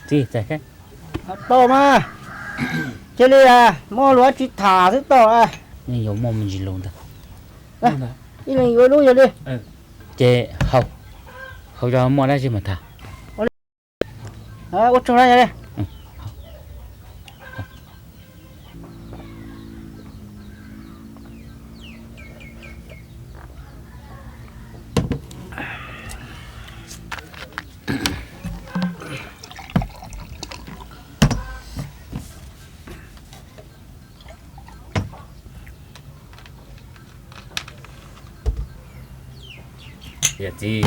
Txiv, tau mas, cia li muaj lus dab tsi tham xwb tau. Yeej yuav muaj me ntsis lus ntag. Ib leeg yuav lub yog li. Ces hau, hau zog muaj dab tsi mas tham. Ua tsaug na yog li. Yawm txiv,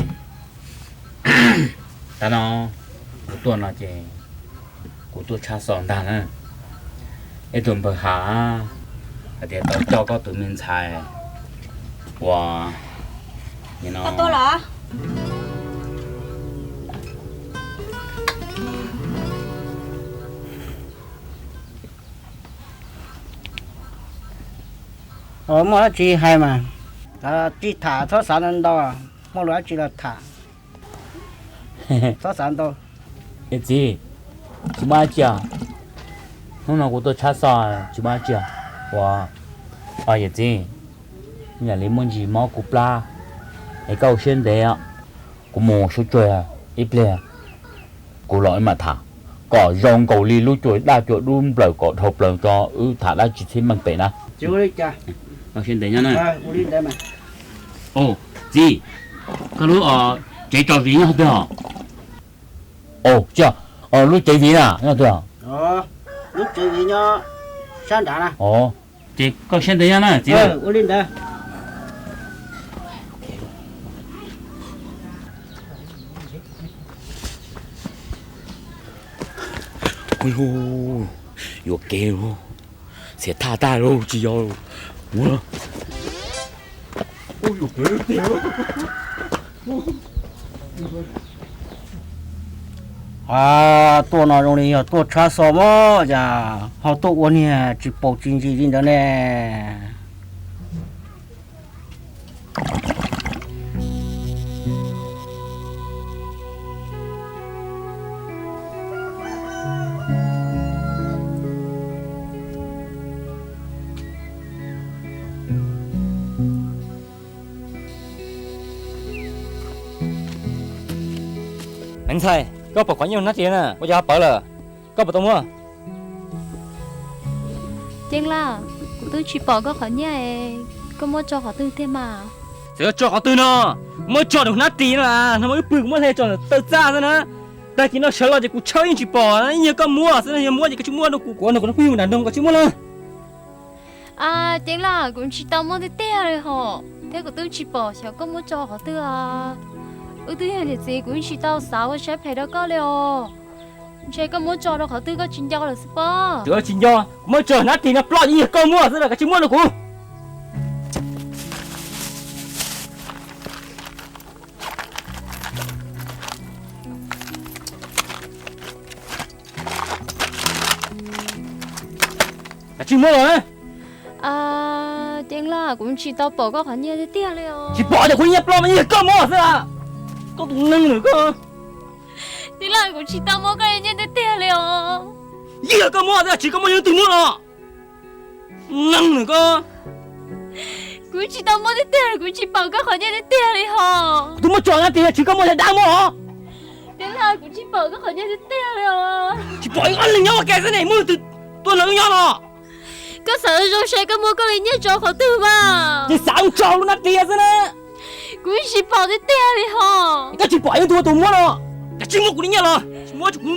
tam no kuv tuaj no ces kuv tuaj tshaj xom ntag na. Ib tug npawg Ham hais tias tau coj koj tus me ntxhais uas no. Muaj dab tsi hais mas, tsis tham txhob xav ntau, muaj lus dab tsi los tham, txhob xav ntau. Yawm txiv, tsis muaj dab tsi os. Hnub no kuv tuaj tshaj xom tsis muaj dab tsi os. Ua, yawm txiv, yam li muaj ntsis mob kuv plab, es koj ua siab ntev, kuv mus suab tsuag ib pliag, kuv los wb mam tham kom zoo nkaus li lub cua daj cua dub nplawm kom dhau plaws tso wb tham dab tsi txhiaj meej pem na. Txiv, koj lub tsev tso viv nyob twg os? Lub tsev viv na nyob twg? Ces koj siab ntev nyob na txiv. Yuam kev, txiav thaj tag lauj tsis yog. Tuaj no zoo li yog tuaj tshaj xom mog, cas ho tuaj ua niag tsis paus tsis ntsis li ntawd ne. Me ntxhais, koj pom qhov nyiaj hnab ris na, ua cas ho pawv lawm? Koj puas tau muab? Ceeb Laj, kuv twb tsis pom koj qhov nyiaj, koj muab tso qhov twg tiag mas? Txawm koj tso qhov twg no, muab tso nram hnab ris no, hnub no wb pw kuv muab hle tso ntawm taw txaj xwb na. Tag kis no sawv los ces kuv tshawb yeej tsis pom, yeej yog koj muab xwb, yog muab ces koj tsis muab rau kuv, kuv ua no kuv pheej mus nram nroog koj tsis muab na. Ceeb Laj, kuv tsis tau muab tiag tiag li hos, thiab kuv twb tsis pom xyov koj muab tso qhov twg os. Wb twb yog niam txiv kuv yeej tsis tau xav ua siab phem rau koj li os. Ntshe koj muab tso rau qhov twg koj tsis nco lawm xwb pob. Tsis nco, kuv muab tso hnab ris no ploj yeej yog koj muab xwb, koj tsis muab rau kuv. Koj tsis muab los. Ceeb Laj, kuv tsis tau pom koj qhov nyiaj tiag tiag li os. Tsis pom ces kuv nyiaj ploj mas yeej yog koj muab xwb. Koj tus neeg nws koj. Ceeb Laj, kuv tsis tau muab koj li nyiaj tiag tiag li os. Yeej yog koj muab xwb, tsis koj muab yog leej twg muab los? Neeg nws koj. Kuv tsis tau muab tiag tiag, kuv tsis pom koj qhov nyiaj tiag tiag li hos. Kuv twb muab tso na tias tsis koj muab, yog dab muab os. Ceeb Laj, kuv tsis pom koj qhov nyiaj tiag tiag li os. Tsis pom ib ob leeg nyob ua ke xwb ne, muaj leej twg tuaj nrog wb nyob no? Koj xav zoo saib koj muab koj li nyiaj tso qhov twg mas. Ces xav tso lub hnab ris xwb na. Kuv tsis pom tiag tiag li hos. Koj tsis pom yog tus tus muab no, koj tsis muab kuv li nyiaj los tsis muab, kuv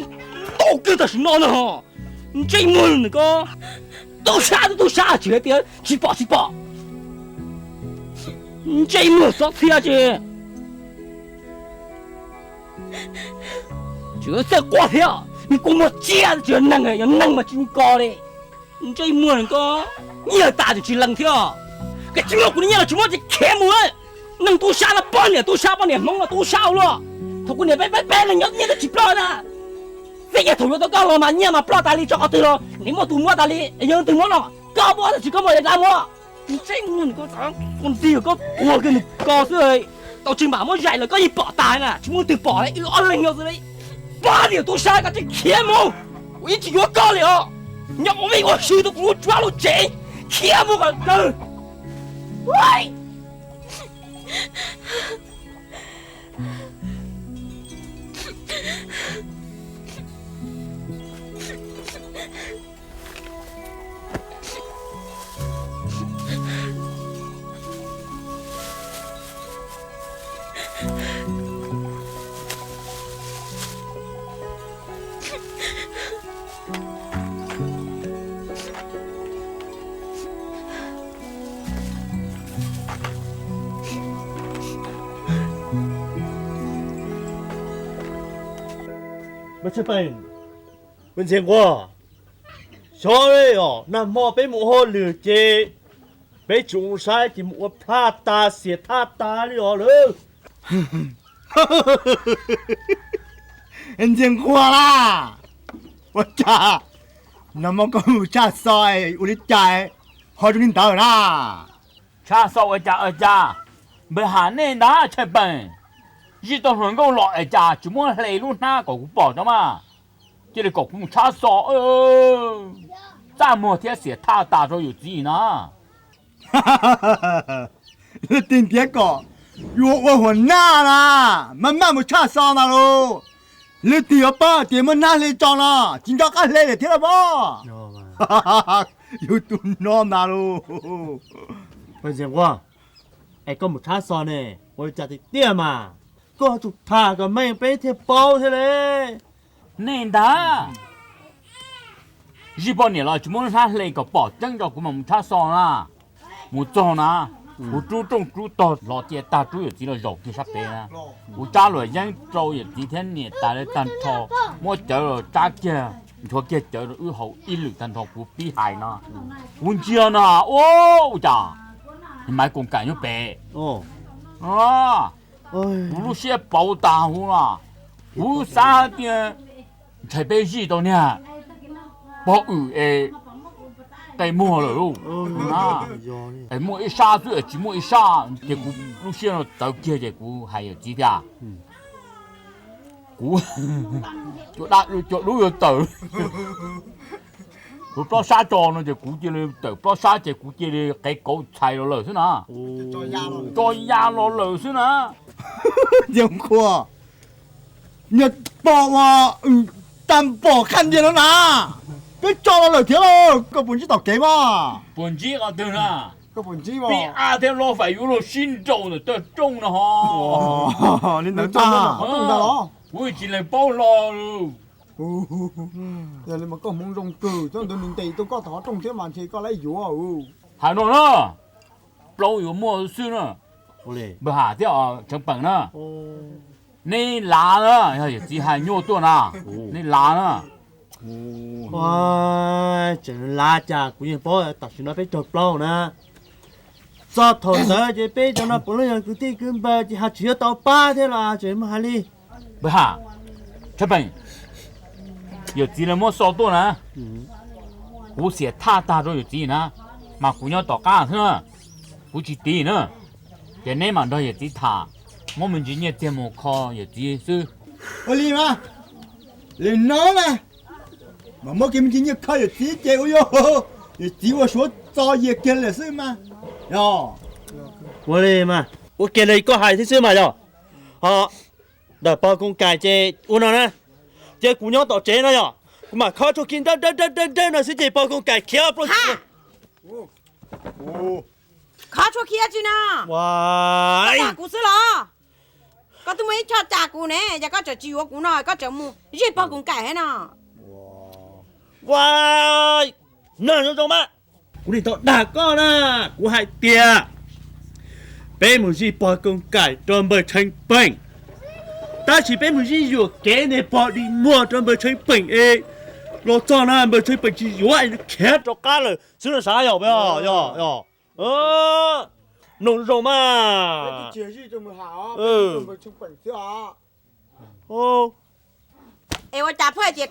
ntaus kawg tam sim no na hos. Ntsej muag nws koj, tub sab twb tub sab tsis hais tias tsis pom tsis pom. Ntsej muag xob txhia tsis, tsis txawj quaj thiab, nws kua muag tsiaj tsis yog neeg, yog neeg mas tsis nco li. Ntsej muag nws koj, nyiaj tas tsis lees thiab. Koj tsis muab kuv li nyiaj los tsis muab ces khiav mus. Neeg tub sab no poj niam tub sab, poj niam Hmoob no tub sab ua luaj. Thaum kuv niam peb peb peb leeg nyob nyiaj twb tsis ploj na. Xij kiag thaum yuav tau koj los mas nyiaj mas ploj tas li, tso qhov twg los nws muaj tus muab tas li, yog leej twg muab los. Koj muab tsis koj muab, yog dab muab. Ntsej muag nws koj, koj ntig koj tuag kiag nws koj xwb. Tau tsis npam muab zais lawm koj yeej pom tas na, tsis muaj leej twg pom li, ib ob leeg nyob xwb li. Pab niam tub sab, koj tsis khiav mus, kuv yeej tsis yuav koj li os. Nyob ua vij ua sw rau kuv lub tsab lub tsev, khiav mus kom tawg. Ntxhee Nquag, xyov li os, nag hmo peb mus ua hauj lwm ces peb tsis ua saib ces mus ua plhaj tas xiam thaj tas li os lawm. Ntxhee Nquag las, ua cas nag hmo koj mus tshaj xo ua li cas ho zoo li ntawd na? Tshaj xo ua cas ua cas, npawg Ham nej ntag Ntxhee Peem, zij tau hluas nkauj los es cas tsis muab hle lub hnab kom kuv pom tso mas, cia li kom kuv mus tshaj xo, txaj muag thiab xiam thaj tas rau yawm txiv na. Leej twg ntiav kom yuav ua huam naj na, maj maj mus tshaj xo ntag lauj. Leej twg yuav paub hais tias muaj hnab hle tso no tsis nco qab hle lawm thiab los mas. Yus tus no ntag lauj. Ntxhee Nquag, es koj mus tshaj xo ne, ua li cas tiag tiag mas, koj tsum tham kom meej peb thiaj paub thiab li. Nej ntag, zij poj niam los tsis muab lub hnab hle kom pom tseeb tso kuv mam mus tshaj xo na. Mus txog na, kuv rub rooj rub tog los cia tag rub yawm txiv los zaum kiag sab pem na. Kuv tsab luam yeeb rau yawm txiv thiab niam tas li tag nrho, muab cawv los tsab kiag, nchuav kiag cawv rau wb haus ib lwm tag nrho kuv pib hais no. Kuv ntsia no, ua cas Maiv Koos Kaim nyob pem. Kuv lub siab pauv tas huv los, kuv xav tias ntshai peb zij tau niag pog wm es qe muag lawm lauj. Es muaj ib sab xwb es tsis muaj ib sab ces kuv lub siab no txawv kiag ces kuv hais yawm txiv tias, kuv cua dub yuav tawm, kuv plaub sab tso no ces kuv cia li tawm plaub sab ces kuv cia li qev kauv txhais los lawm xwb na. Tso ya los lawm xwb na. Ntxhee Nquag, niag pog uas tag npaum khaj ntiag no na, peb tso los lawm thiab lauj, koj puas ntsib tom kev mas? Puas ntsib qhov twg na? Pib ab thiab lob fais yuav luag sib nraus ntawm taw rooj no ho. Li ntawd ntag. Kuv tsis lees paub hlo. Yog li mas koj hmoov zoo kawg, cov ntawd nws ntes tuaj koj tom qhov rooj thiab mas ntshe koj lab yuav. Hais no na, plaub yuav muaj xwb na. Npawg Ham thiab Tseev Peem na, neb lav na, yog yawm txiv hais nyuaj tuaj na, neb lav na. Tseem lav cas, kuv yeej paub tam sim no peb raug plaub na. Txog thaum ntawd ces peb cov no puav leej yog kwv tij kwv npawg ces haj tseem yuav tau pab thiab los tseem muaj hais li. Npawg Ham, Tseev Peem, yawm txiv lawv muab xo tuaj na, kuv xiam thaj tag rau yawm txiv na, mas kuv nyob tom qab xwb na, kuv tsis tiv na, ces neb mam nrog yawm txiv tham, muab me ntsis nyiaj txiag mus kho yawm txiv xwb. Ua li mas, li no na, mas muab kiag me ntsis nyiaj kho yawm txiv ces ua yog yawm txiv ua suav txo yias kiag lawm xwb mas. Yog ua li mas ua kiag li koj hais thiab xwb mas yog. Ho ntawm pog Koos Kaim ces ua no na, ces kuv nyob tom tsev no yog, kuv mam khob tshuaj khi dawb dawb dawb dawb no xwb ces pog Koos Kaim khiav plaub. Khob tshuaj khi tsi no? Koj dag kuv xwb los? Koj twb muaj ib choj cas kuv ne, yog koj tseem tsis yuav kuv no koj tseem mus zij pog Koos Kaim thiab no. Ua, nag zoo zoo mas, kuv nim tau dag koj na, kuv hais tias peb mus zij pog Koos Kaim rau npawg Tsheej Peem, tab sis peb mus zij yuam kev niag pog Dim Muag rau npawg Tsheej Peem es los txog na npawg Tsheej Peem tsis yuav es nws khiav rov qab lawm xwb no sav yog, yog, yog. Mloog zoo mas. Es ua cas pheej tias